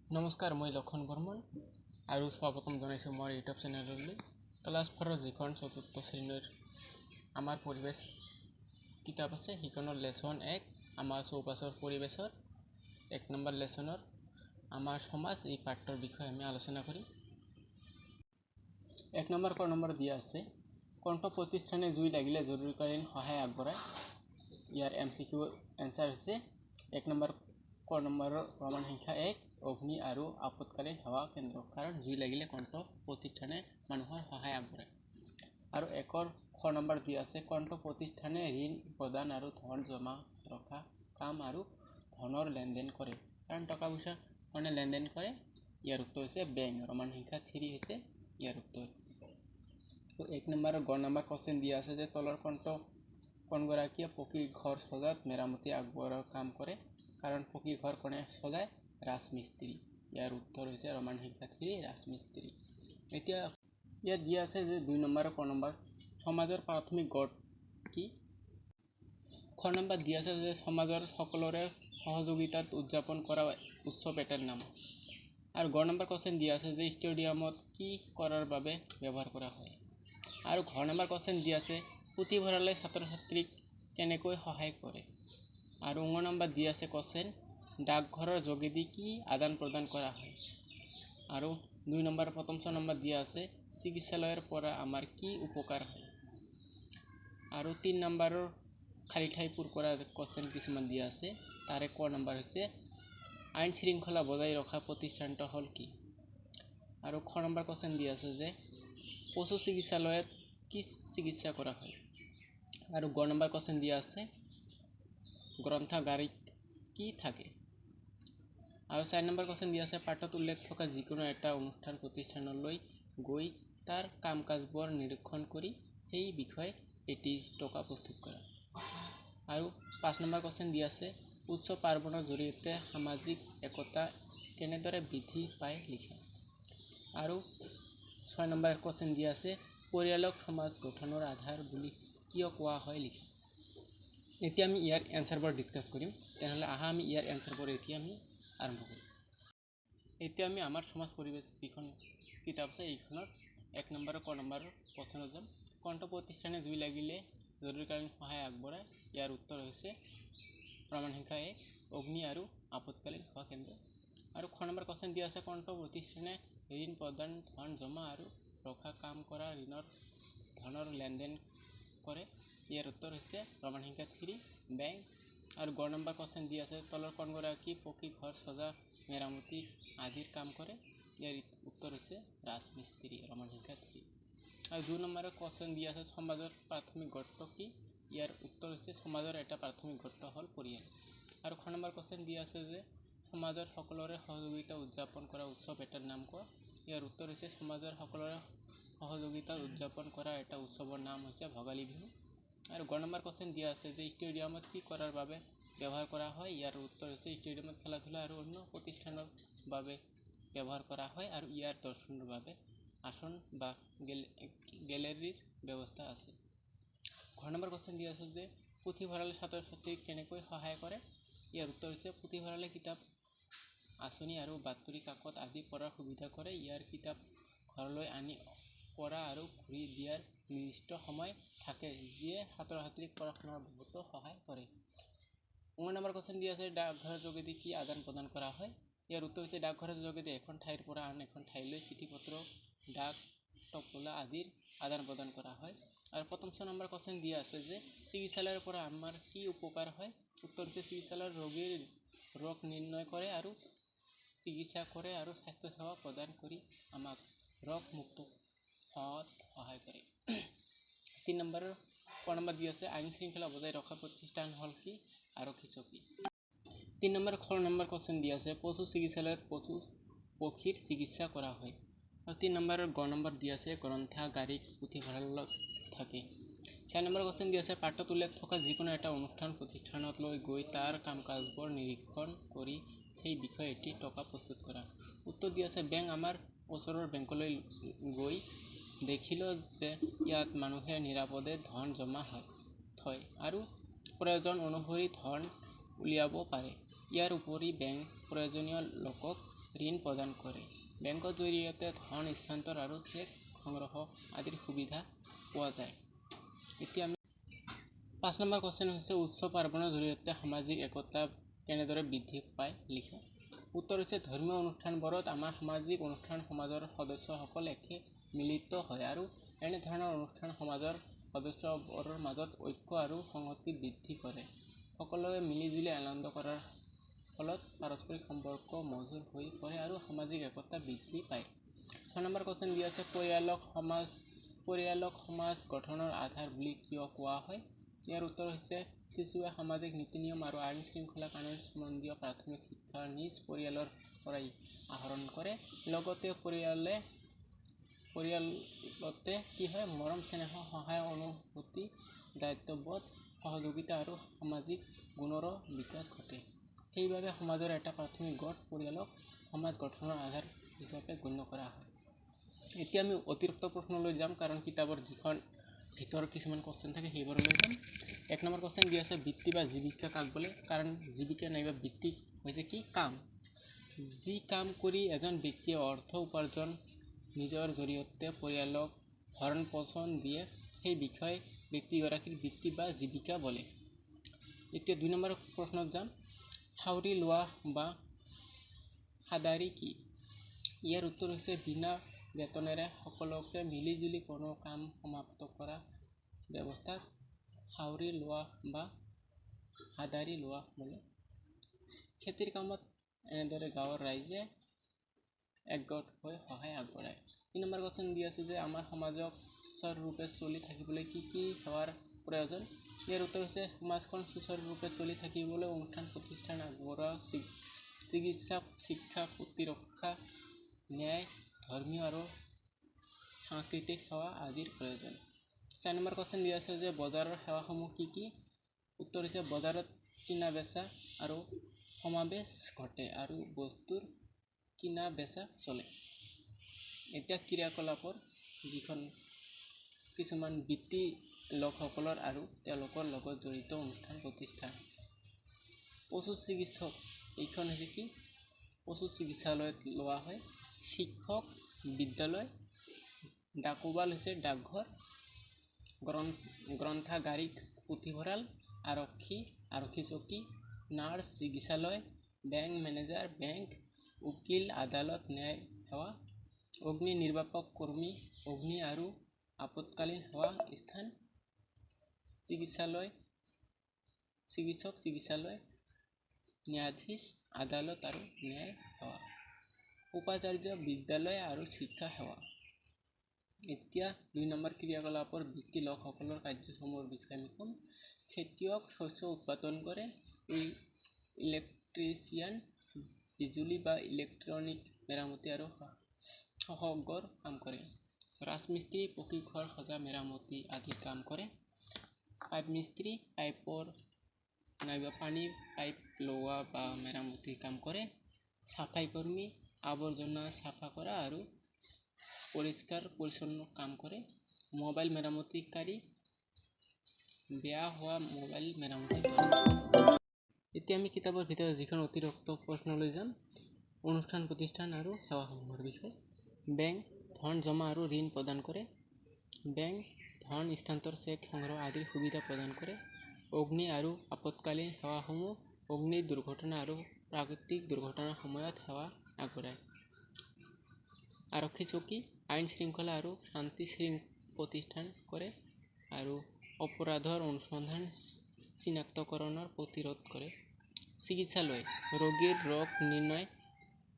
নমস্কাৰ, মই লক্ষণ বৰ্মন আৰু স্বাগতম জনাইছোঁ মোৰ ইউটিউব চেনেললৈ। ক্লাছ ফ'ৰৰ যিখন চতুৰ্থ শ্ৰেণীৰ আমাৰ পৰিৱেশ কিতাপ আছে, সেইখনৰ লেচন 1, আমাৰ চৌপাশৰ পৰিৱেশৰ 1 নম্বৰ লেচনৰ আমাৰ সমাজ, এই পাঠটোৰ বিষয়ে আমি আলোচনা কৰিম। 1 নম্বৰ ক নম্বৰ দিয়া আছে, কোনটো প্ৰতিষ্ঠানে জুই লাগিলে জৰুৰীকালীন সহায় আগবঢ়ায়? ইয়াৰ এমচিকিউ এনচাৰ হৈছে 1 নম্বৰ ক নম্বৰৰ ৰমান সংখ্যা 1, অগ্নি আৰু আপদকালীন সেৱা কেন্দ্ৰ। কাৰণ জুই লাগিলে কোনটো প্ৰতিষ্ঠানে মানুহৰ সহায় আগবঢ়ায়। আৰু 1ৰ খ নম্বৰ দিয়া আছে, কোনটো প্ৰতিষ্ঠানে ঋণ প্ৰদান আৰু ধন জমা ৰখা কাম আৰু ধনৰ লেনদেন কৰে? কাৰণ টকা পইচা কোনে লেনদেন কৰে? ইয়াৰ উত্তৰ হৈছে বেংক। ৰমান সংখ্যা 3 হৈছে ইয়াৰ উত্তৰ। 1 নম্বৰৰ গ নম্বৰ কুৱেশ্যন দিয়া আছে যে তলৰ কোনটো কোনগৰাকীয়ে পকী ঘৰ সজাত মেৰামতি আগবঢ়োৱাৰ কাম কৰে? কাৰণ পকী ঘৰ কোনে সজায়? ৰাজমিস্ত্ৰী। ইয়াৰ উত্তৰ হৈছে ৰমান সংখ্যা 3, ৰাজমিস্ত্ৰী। এতিয়া ইয়াত দিয়া আছে যে 2 নম্বৰ ক নম্বৰ, সমাজৰ প্ৰাথমিক গোট কি? খ নম্বৰ দিয়া আছে যে সমাজৰ সকলোৰে সহযোগিতাত উদযাপন কৰা উৎসৱ এটাৰ নাম। আৰু গ নম্বৰ কুৱেশ্যন দিয়া আছে যে ষ্টেডিয়ামত কি কৰাৰ বাবে ব্যৱহাৰ কৰা হয়? আৰু ঘ নম্বৰ কুৱেশ্যন দিয়া আছে, পুথিভঁৰালে ছাত্ৰ ছাত্ৰীক কেনেকৈ সহায় কৰে? আৰু ঙ নম্বৰ দিয়া আছে কুৱেশ্যন, ডাকঘৰৰ যোগেদি কি আদান প্ৰদান কৰা হয়? আৰু 2 নম্বৰ প্ৰথম চ নম্বৰ দিয়া আছে, চিকিৎসালয়ৰ পৰা আমাৰ কি উপকাৰ হয়? আৰু 3 নম্বৰৰ খালী ঠাই পূৰ কৰা কুৱেশ্যন কিছুমান দিয়া আছে। তাৰে ক নম্বৰ হৈছে, আইন শৃংখলা বজাই ৰখা প্ৰতিষ্ঠানটো হ'ল কি? আৰু খ নম্বৰ কুৱেশ্যন দিয়া আছে যে পশু চিকিৎসালয়ত কি চিকিৎসা কৰা হয়? আৰু গ নম্বৰ কুৱেশ্যন দিয়া আছে, গ্ৰন্থাগাৰিক কি থাকে? আৰু 4 নম্বৰ কুৱেশ্যন দিয়া আছে, পাঠত উল্লেখ থকা যিকোনো এটা অনুষ্ঠান প্ৰতিষ্ঠানলৈ গৈ তাৰ কাম কাজবোৰ নিৰীক্ষণ কৰি সেই বিষয়ে এটি টোকা প্ৰস্তুত কৰা। আৰু 5 নম্বৰ কুৱেশ্যন দিয়া আছে, উৎসৱ পাৰ্বণৰ জৰিয়তে সামাজিক একতা কেনেদৰে বৃদ্ধি পায় লিখা। আৰু 6 নম্বৰ কুৱেশ্যন দিয়া আছে, পৰিয়ালক সমাজ গঠনৰ আধাৰ বুলি কিয় কোৱা হয় লিখা। এতিয়া আমি ইয়াৰ এনচাৰবোৰ ডিছকাছ কৰিম। তেনেহ'লে আহা, আমি ইয়াৰ এনচাৰবোৰ এতিয়া আমি আৰম্ভ কৰিম। এতিয়া আমি আমাৰ সমাজ পৰিৱেশ যিখন কিতাপ আছে, এইখনৰ 1 নম্বৰৰ ক নম্বৰৰ কুৱেশ্যনত যাম। কোনটো প্ৰতিষ্ঠানে জুই লাগিলে জৰুৰীকালীন সহায় আগবঢ়ায়? ইয়াৰ উত্তৰ হৈছে প্ৰমাণ সংখ্যা 1, অগ্নি আৰু আপদকালীন সেৱা কেন্দ্ৰ। আৰু খ নম্বৰ কুৱেশ্যন দিয়া আছে, কোনটো প্ৰতিষ্ঠানে ঋণ প্ৰদান, ধন জমা আৰু ৰখা কাম কৰা, ঋণৰ ধনৰ লেনদেন কৰে? ইয়াৰ উত্তৰ হৈছে ৰমান সংখ্যা 3, বেংক। আৰু গ নম্বৰ কুৱেশ্যন দিয়া আছে, তলৰ কোনগৰাকী পকী ঘৰ সজা মেৰামতি আদিৰ কাম কৰে? ইয়াৰ উত্তৰ হৈছে ৰাজমিস্ত্ৰী, ৰমান সংখ্যা 3। আৰু 2 নম্বৰৰ কুৱেশ্যন দিয়া আছে, সমাজৰ প্ৰাথমিক গোটটো কি? ইয়াৰ উত্তৰ হৈছে সমাজৰ এটা প্ৰাথমিক গোটটো হ'ল পৰিয়াল। আৰু খ নম্বৰ কুৱেশ্যন দিয়া আছে যে সমাজৰ সকলোৰে সহযোগিতা উদযাপন কৰা উৎসৱ এটাৰ নাম কোৱা। ইয়াৰ উত্তৰ হৈছে সমাজৰ সকলোৰে সহযোগিতাত উদযাপন কৰা এটা উৎসৱৰ নাম হৈছে ভোগালী বিহু। আৰু গ নম্বৰ কুৱেশ্যন দিয়া আছে যে ষ্টেডিয়ামত কি কৰাৰ বাবে ব্যৱহাৰ কৰা হয়? ইয়াৰ উত্তৰ হৈছে ষ্টেডিয়ামত খেলা ধূলা আৰু অন্য প্ৰতিষ্ঠানৰ বাবে ব্যৱহাৰ কৰা হয় আৰু ইয়াৰ দৰ্শনৰ বাবে আসন বা গেলেৰীৰ ব্যৱস্থা আছে। ঘ নম্বৰ কুৱেশ্যন দিয়া আছে যে পুথিভঁৰালে ছাত্ৰ ছাত্ৰীক কেনেকৈ সহায় কৰে? ইয়াৰ উত্তৰ হৈছে পুথিভঁৰালে কিতাপ, আঁচনি আৰু বাতৰি কাকত আদি পঢ়াৰ সুবিধা কৰে। ইয়াৰ কিতাপ ঘৰলৈ আনি পঢ়া আৰু ঘূৰি দিয়াৰ নিৰ্দিষ্ট সময় থাকে, যিয়ে ছাত্ৰ ছাত্ৰীক পঢ়া শুনাৰ বহুতো সহায় কৰে। ঙ নম্বৰ কুৱেশ্যন দিয়া আছে, ডাকঘৰৰ যোগেদি কি আদান প্ৰদান কৰা হয়? ইয়াৰ উত্তৰ হৈছে ডাকঘৰৰ যোগেদি এখন ঠাইৰ পৰা আন এখন ঠাইলৈ চিঠি পত্ৰ, ডাক টোপোলা আদিৰ আদান প্ৰদান কৰা হয়। আৰু প্ৰথম ছ নম্বৰ কুৱেশ্যন দিয়া আছে যে চিকিৎসালয়ৰ পৰা আমাৰ কি উপকাৰ হয়? উত্তৰ হৈছে চিকিৎসালয়ৰ ৰোগীৰ ৰোগ নিৰ্ণয় কৰে আৰু চিকিৎসা কৰে আৰু স্বাস্থ্যসেৱা প্ৰদান কৰি আমাক ৰোগমুক্ত হোৱাত সহায় কৰে। 3 নম্বৰৰ ক নম্বৰ দি আছে, আইন শৃংখলা বজাই ৰখা প্ৰতিষ্ঠান হ'ল কি? আৰক্ষী চকী। 3 নম্বৰ খ নম্বৰ কুৱেশ্যন দি আছে, পশু চিকিৎসালয়ত পশু পক্ষীৰ চিকিৎসা কৰা হয়। আৰু 3 নম্বৰৰ গ নম্বৰ দি আছে, গ্ৰন্থাগাৰিক পুথিভঁৰালত থাকে। 4 নম্বৰ কুৱেশ্যন দি আছে, পাঠত উল্লেখ থকা যিকোনো এটা অনুষ্ঠান প্ৰতিষ্ঠানলৈ গৈ তাৰ কাম কাজবোৰ নিৰীক্ষণ কৰি সেই বিষয়ে এটি টোকা প্ৰস্তুত কৰা। উত্তৰ দি আছে, বেংক। আমাৰ ওচৰৰ বেংকলৈ গৈ দেখিলোঁ যে ইয়াত মানুহে নিৰাপদে ধন জমা হয় থয় আৰু প্ৰয়োজন অনুসৰি ধন উলিয়াব পাৰে। ইয়াৰ উপৰি বেংক প্ৰয়োজনীয় লোকক ঋণ প্ৰদান কৰে। বেংকৰ জৰিয়তে ধন স্থানান্তৰ আৰু চেক সংগ্ৰহ আদিৰ সুবিধা পোৱা যায়। এতিয়া আমি 5 নম্বৰ কুৱেশ্যন হৈছে উৎসৱ পাৰ্বণৰ জৰিয়তে সামাজিক একতা কেনেদৰে বৃদ্ধি পায় লিখা। উত্তৰ হৈছে ধৰ্মীয় অনুষ্ঠানবোৰত আমাৰ সামাজিক অনুষ্ঠান সমাজৰ সদস্যসকল একে মিলিত হয় আৰু এনেধৰণৰ অনুষ্ঠান সমাজৰ সদস্যবোৰৰ মাজত ঐক্য আৰু সংহতি বৃদ্ধি কৰে। সকলোৱে মিলিজুলি আনন্দ কৰাৰ ফলত পাৰস্পৰিক সম্পৰ্ক মধুৰ হৈ পৰে আৰু সামাজিক একতা বৃদ্ধি পায়। 6 নম্বৰ কুৱেশ্যন দিয়া আছে পৰিয়ালক সমাজ গঠনৰ আধাৰ বুলি কিয় কোৱা হয়? ইয়াৰ উত্তৰ হৈছে শিশুৱে সামাজিক নীতি নিয়ম আৰু আইন শৃংখলা কানুন সম্বন্ধীয় প্ৰাথমিক শিক্ষা নিজ পৰিয়ালৰ পৰাই আহৰণ কৰে। লগতে পৰিয়ালতে কি হয় মৰম চেনেহ সহায় অনুভূতি দায়িত্ববোধ সহযোগিতা আৰু সামাজিক গুণৰো বিকাশ ঘটে। সেইবাবে সমাজৰ এটা প্ৰাথমিক গোট পৰিয়ালক সমাজ গঠনৰ আধাৰ হিচাপে গণ্য কৰা হয়। এতিয়া আমি অতিৰিক্ত প্ৰশ্নলৈ যাম, কাৰণ কিতাপৰ যিখন ভিতৰৰ কিছুমান কুৱেশ্যন থাকে সেইবোৰলৈ যাম। 1 নম্বৰ কুৱেশ্যন দিয়া আছে বৃত্তি বা জীৱিকা কাক বোলে? কাৰণ জীৱিকা নাইবা বৃত্তি হৈছে কি কাম, যি কাম কৰি এজন ব্যক্তিয়ে অৰ্থ উপাৰ্জন নিজৰ জৰিয়তে পৰিয়ালক ভৰণ পোষণ দিয়ে সেই বিষয় ব্যক্তিগৰাকীৰ বৃত্তি বা জীৱিকা বোলে। এতিয়া 2 নম্বৰ প্ৰশ্নত যাম, সাউৰি লোৱা বা সাদাৰি কি? ইয়াৰ উত্তৰ হৈছে বিনা বেতনেৰে সকলোকে মিলিজুলি কোনো কাম সমাপ্ত কৰা ব্যৱস্থাক সাউৰি লোৱা বা হাদাৰি লোৱা বোলে। খেতিৰ কামত এনেদৰে গাঁৱৰ ৰাইজে একগোট হৈ সহায় আগবঢ়ায়। 3 নম্বৰ কুৱেশ্যন দি আছে যে আমাৰ সমাজক সুচাৰুৰূপে চলি থাকিবলৈ কি কি সেৱাৰ প্ৰয়োজন? ইয়াৰ উত্তৰ হৈছে সমাজখন সুচাৰুৰূপে চলি থাকিবলৈ অনুষ্ঠান প্ৰতিষ্ঠান আগবঢ়োৱা, চিকিৎসা, শিক্ষা, প্ৰতিৰক্ষা, ন্যায়, ধৰ্মীয় আৰু সাংস্কৃতিক সেৱা আদিৰ প্ৰয়োজন। 4 নম্বৰ কুৱেশ্যন দিয়া আছে যে বজাৰৰ সেৱাসমূহ কি কি? উত্তৰ হৈছে বজাৰত কিনা বেচা আৰু সমাৱেশ ঘটে আৰু বস্তুৰ কিনা বেচা চলে। এতিয়া ক্ৰিয়াকলাপৰ যিখন কিছুমান বৃত্তি লোকসকলৰ আৰু তেওঁলোকৰ লগত জড়িত অনুষ্ঠান প্ৰতিষ্ঠান। পশু চিকিৎসক, এইখন হৈছে কি পশু চিকিৎসালয়ত লোৱা হয়। শিক্ষক, বিদ্যালয়, ডাকোবাল হৈছে ডাকঘৰ, গ্ৰন্থাগাৰিক পুথিভঁৰাল, আৰক্ষী, আৰক্ষী চকী, নাৰ্ছ, চিকিৎসালয়, বেংক মেনেজাৰ, বেংক, উকিল, আদালত, ন্যায় সেৱা, অগ্নি নিৰ্বাপক কৰ্মী, অগ্নি আৰু আপৎকালীন সেৱা স্থান, চিকিৎসালয়, চিকিৎসক, চিকিৎসালয়, ন্যায়াধীশ, আদালত আৰু ন্যায় সেৱা, উপাচাৰ্য, বিদ্যালয় আৰু শিক্ষা সেৱা। এতিয়া 2 নম্বৰ ক্ৰিয়াকলাপৰ বৃত্তি লোকসকলৰ কাৰ্যসমূহৰ বিষয়ে আমি ক'ম। খেতিয়ক শস্য উৎপাদন কৰে, ইলেক্ট্ৰিচিয়ান বিজুলী বা ইলেক্ট্ৰনিক মেৰামতি আৰু সহগৰ কাম কৰে, ৰাজমিস্ত্ৰী পকী ঘৰ সজা মেৰামতি আদি কাম কৰে, পাইপ মিস্ত্ৰী পাইপৰ নাইবা পানী পাইপ লগোৱা বা মেৰামতিৰ কাম কৰে, চাফাই কৰ্মী আৱৰ্জনা চাফা কৰা আৰু পৰিষ্কাৰ পৰিচ্ছন্ন কাম কৰে, মোবাইল মেৰামতিকাৰী বেয়া হোৱা মোবাইল মেৰামতি কৰে। এতিয়া আমি কিতাপৰ ভিতৰত যিখন অতিৰিক্ত প্ৰশ্নলৈ যাম, অনুষ্ঠান প্ৰতিষ্ঠান আৰু সেৱাসমূহৰ বিষয়ে। বেংক ধন জমা আৰু ঋণ প্ৰদান কৰে, বেংক ধন স্থানান্তৰ, চেক সংগ্ৰহ আদিৰ সুবিধা প্ৰদান কৰে, অগ্নি আৰু আপৎকালীন সেৱাসমূহ অগ্নি দুৰ্ঘটনা আৰু প্ৰাকৃতিক দুৰ্ঘটনাৰ সময়ত সেৱা আগবঢ়ায়, আৰক্ষী চকী আইন শৃংখলা আৰু শান্তি প্ৰতিষ্ঠান কৰে আৰু অপৰাধৰ অনুসন্ধান চিনাক্তকৰণৰ প্ৰতিৰোধ কৰে, চিকিৎসালয় ৰোগীৰ ৰোগ নিৰ্ণয়,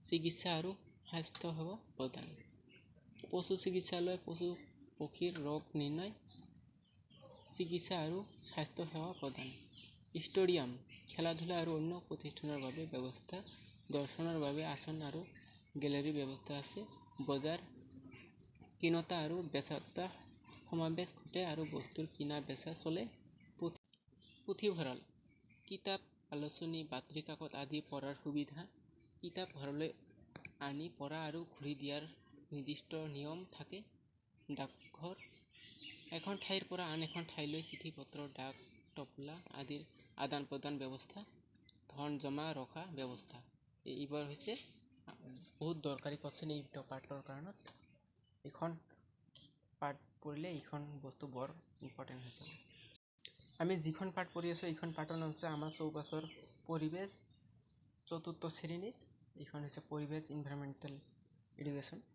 চিকিৎসা আৰু স্বাস্থ্যসেৱা প্ৰদান, পশু চিকিৎসালয় পশু পক্ষীৰ ৰোগ নিৰ্ণয়, চিকিৎসা আৰু স্বাস্থ্যসেৱা প্ৰদান, ষ্টেডিয়াম খেলা ধূলা আৰু অন্য প্ৰতিষ্ঠানৰ বাবে ব্যৱস্থা, দৰ্শনৰ বাবে আসন আৰু গেলেৰীৰ ব্যৱস্থা আছে, বজাৰ কিনোতা আৰু বেচোতা সমাৱেশ ঘটে আৰু বস্তুৰ কিনা বেচা চলে, পুথিভঁৰাল কিতাপ, আলোচনী, বাতৰি কাকত আদি পঢ়াৰ সুবিধা, কিতাপ ঘৰলৈ আনি পঢ়া আৰু ঘূৰি দিয়াৰ নিৰ্দিষ্ট নিয়ম থাকে, ডাকঘৰ এখন ঠাইৰ পৰা আন এখন ঠাইলৈ চিঠি পত্ৰ, ডাক টোপোলা আদিৰ আদান প্ৰদান ব্যৱস্থা, ধন জমা ৰখা ব্যৱস্থা। এইবোৰ হৈছে বহুত দৰকাৰী কুৱেশ্যন এইটো পাৰ্টৰ কাৰণত। এইখন পাৰ্ট পঢ়িলে এইখন বস্তু বৰ ইম্পৰ্টেণ্ট হৈ যাব। আমি যিখন পাৰ্ট পঢ়ি আছোঁ, এইখন পাৰ্টৰ নাম হৈছে আমাৰ চৌপাশৰ পৰিৱেশ, চতুৰ্থ শ্ৰেণীত। এইখন হৈছে পৰিৱেশ, ইনভাইৰমেণ্টেল এডুকেশ্যন।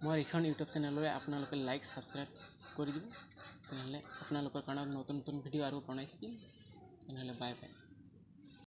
মোৰ এইখন ইউটিউব চেনেললৈ আপোনালোকে লাইক, ছাবস্ক্ৰাইব কৰি দিব। তেনেহ'লে আপোনালোকৰ কাৰণে নতুন নতুন ভিডিঅ' আৰু বনাই থাকিম। তেনেহ'লে বাই বাই।